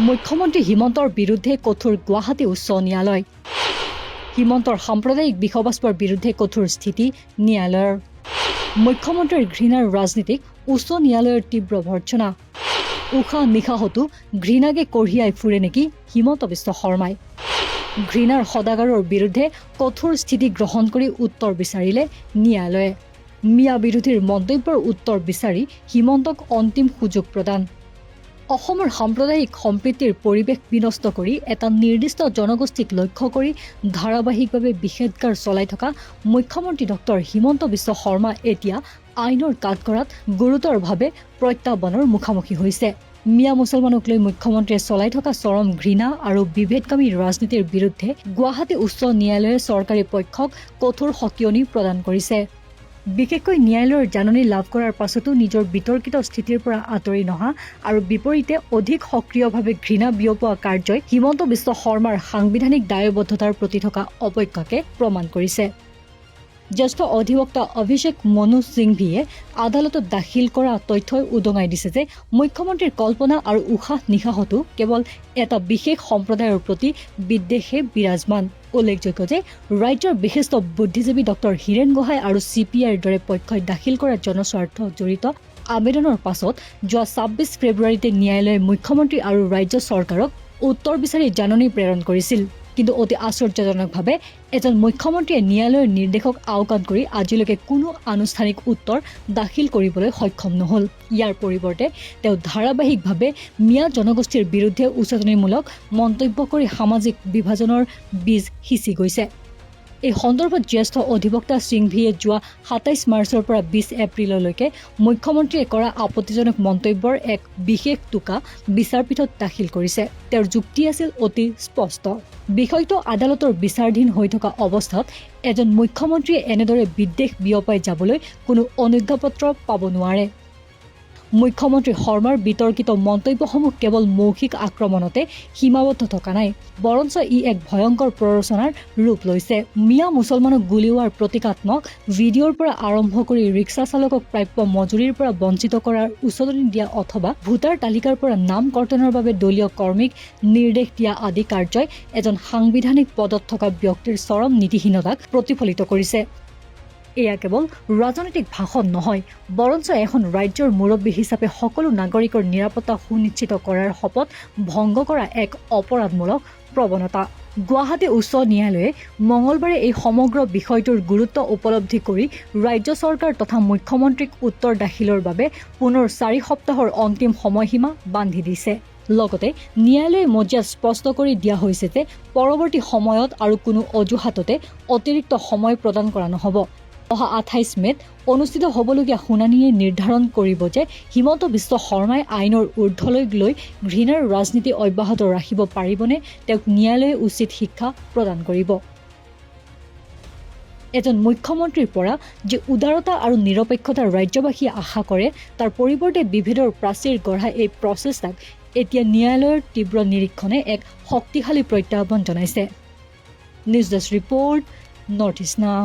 মুখ্যমন্ত্ৰী হিমন্তৰ বিৰুদ্ধে কঠোৰ গুৱাহাটী উচ্চ ন্যায়ালয়। হিমন্তৰ সাম্প্ৰদায়িক বিষবাষ্পৰ বিৰুদ্ধে কঠোৰ স্থিতি ন্যায়ালয়ৰ। মুখ্যমন্ত্ৰীৰ ঘৃণাৰ ৰাজনীতিক উচ্চ ন্যায়ালয়ৰ তীব্ৰ ভৰ্ৎসনা। উশাহ নিশাহতো ঘৃণাকে কঢ়িয়াই ফুৰে নেকি হিমন্ত বিশ্ব শৰ্মাই? ঘৃণাৰ সদাগৰৰ বিৰুদ্ধে কঠোৰ স্থিতি গ্ৰহণ কৰি উত্তৰ বিচাৰিলে ন্যায়ালয়ে। মিয়া বিৰোধীৰ মন্তব্যৰ উত্তৰ বিচাৰি হিমন্তক অন্তিম সুযোগ প্ৰদান। অসমৰ সাম্প্ৰদায়িক সম্প্ৰীতিৰ পৰিৱেশ বিনষ্ট কৰি এটা নিৰ্দিষ্ট জনগোষ্ঠীক লক্ষ্য কৰি ধাৰাবাহিকভাৱে বিষেদগাৰ চলাই থকা মুখ্যমন্ত্ৰী ডক্টৰ হিমন্ত বিশ্ব শৰ্মা এতিয়া আইনৰ কাঠগড়াত গুৰুতৰভাৱে প্ৰত্যাহ্বানৰ মুখামুখি হৈছে। মিয়া মুছলমানক লৈ মুখ্যমন্ত্ৰীয়ে চলাই থকা চৰম ঘৃণা আৰু বিভেদকামী ৰাজনীতিৰ বিৰুদ্ধে গুৱাহাটী উচ্চ ন্যায়ালয়ে চৰকাৰী পক্ষক কঠোৰ সকিয়নি প্ৰদান কৰিছে। বিশেষকৈ ন্যায়ালয়ৰ জাননী লাভ কৰাৰ পাছতো নিজৰ বিতৰ্কিত স্থিতিৰ পৰা আঁতৰি নহা আৰু বিপৰীতে অধিক সক্ৰিয়ভাৱে ঘৃণা বিয়পোৱা কাৰ্যই হিমন্ত বিশ্ব শৰ্মাৰ সাংবিধানিক দায়বদ্ধতাৰ প্ৰতি থকা অৱজ্ঞাকে প্ৰমাণ কৰিছে। জ্যেষ্ঠ অধিবক্তা অভিষেক মনু সিংভিয়ে আদালতত দাখিল কৰা তথ্যই উদঙাই দিছে যে মুখ্যমন্ত্ৰীৰ কল্পনা আৰু উশাহ নিশাহতো কেৱল এটা বিশেষ সম্প্ৰদায়ৰ প্ৰতি বিদ্বেষে বিৰাজমান। উল্লেখযোগ্য যে ৰাজ্যৰ বিশিষ্ট বুদ্ধিজীৱী ডক্টৰ হীৰেণ গোহাঁই আৰু চি পি আইৰ দৰে পক্ষই দাখিল কৰা জনস্বাৰ্থ জড়িত আবেদনৰ পাছত যোৱা 26 ফেব্ৰুৱাৰীতে ন্যায়ালয়ে মুখ্যমন্ত্ৰী আৰু ৰাজ্য চৰকাৰক উত্তৰ বিচাৰি জাননী প্ৰেৰণ কৰিছিল। কিন্তু অতি আশ্চৰ্যজনকভাৱে এজন মুখ্যমন্ত্ৰীয়ে ন্যায়ালয়ৰ নিৰ্দেশক আওকাণ কৰি আজিলৈকে কোনো আনুষ্ঠানিক উত্তৰ দাখিল কৰিবলৈ সক্ষম নহ'ল। ইয়াৰ পৰিৱৰ্তে তেওঁ ধাৰাবাহিকভাৱে মিয়া জনগোষ্ঠীৰ বিৰুদ্ধে উচটনিমূলক মন্তব্য কৰি সামাজিক বিভাজনৰ বীজ সিঁচি গৈছে। এই সন্দৰ্ভত জ্যেষ্ঠ অধিবক্তা সিংভিয়ে যোৱা 27 মাৰ্চৰ পৰা 20 এপ্ৰিললৈকে মুখ্যমন্ত্ৰীয়ে কৰা আপত্তিজনক মন্তব্যৰ এক বিশেষ টোকা বিচাৰপীঠত দাখিল কৰিছে। তেওঁৰ যুক্তি আছিল অতি স্পষ্ট। বিষয়টো আদালতৰ বিচাৰাধীন হৈ থকা অৱস্থাত এজন মুখ্যমন্ত্ৰীয়ে এনেদৰে বিদ্বেষ বিয়পাই যাবলৈ কোনো অনুজ্ঞাপত্ৰ পাব নোৱাৰে। মুখ্যমন্ত্ৰী শৰ্মাৰ বিতৰ্কিত মন্তব্যসমূহ কেৱল মৌখিক আক্ৰমণতে সীমাবদ্ধ থকা নাই, বৰঞ্চ ই এক ভয়ংকৰ প্ৰৰোচনাৰ ৰূপ লৈছে। মিয়া মুছলমানক গুলীওৱাৰ প্ৰতীকাত্মক ভিডিঅ'ৰ পৰা আৰম্ভ কৰি ৰিক্সা চালকক প্ৰাপ্য মজুৰিৰ পৰা বঞ্চিত কৰাৰ উচটনি দিয়া অথবা ভোটাৰ তালিকাৰ পৰা নাম কৰ্তনৰ বাবে দলীয় কৰ্মীক নিৰ্দেশ দিয়া আদি কাৰ্যই এজন সাংবিধানিক পদত থকা ব্যক্তিৰ চৰম নীতিহীনতাক প্ৰতিফলিত কৰিছে। এয়া কেৱল ৰাজনৈতিক ভাষণ নহয়, বৰঞ্চ এখন ৰাজ্যৰ মুৰব্বী হিচাপে সকলো নাগৰিকৰ নিৰাপত্তা সুনিশ্চিত কৰাৰ শপত ভংগ কৰা এক অপৰাধমূলক প্ৰৱণতা। গুৱাহাটী উচ্চ ন্যায়ালয়ে মঙলবাৰে এই সমগ্ৰ বিষয়টোৰ গুৰুত্ব উপলব্ধি কৰি ৰাজ্য চৰকাৰ তথা মুখ্যমন্ত্ৰীক উত্তৰ দাখিলৰ বাবে পুনৰ 4 সপ্তাহৰ অন্তিম সময়সীমা বান্ধি দিছে। লগতে ন্যায়ালয়ে মজিয়াত স্পষ্ট কৰি দিয়া হৈছে যে পৰৱৰ্তী সময়ত আৰু কোনো অজুহাততে অতিৰিক্ত সময় প্ৰদান কৰা নহ'ব। অহা 28 মে'ত অনুষ্ঠিত হ'বলগীয়া শুনানিয়ে নিৰ্ধাৰণ কৰিব যে হিমন্ত বিশ্ব শৰ্মাই আইনৰ ঊৰ্ধলৈ লৈ ঘৃণাৰ ৰাজনীতি অব্যাহত ৰাখিব পাৰিবনে তেওঁক ন্যায়ালয়ে উচিত শিক্ষা প্ৰদান কৰিব। এজন মুখ্যমন্ত্ৰীৰ পৰা যি উদাৰতা আৰু নিৰপেক্ষতা ৰাজ্যবাসীয়ে আশা কৰে, তাৰ পৰিৱৰ্তে বিভেদৰ প্ৰাচীৰ গঢ়া এই প্ৰচেষ্টাক এতিয়া ন্যায়ালয়ৰ তীব্ৰ নিৰীক্ষণে এক শক্তিশালী প্ৰত্যাহ্বান জনাইছে। News desk report, north east now.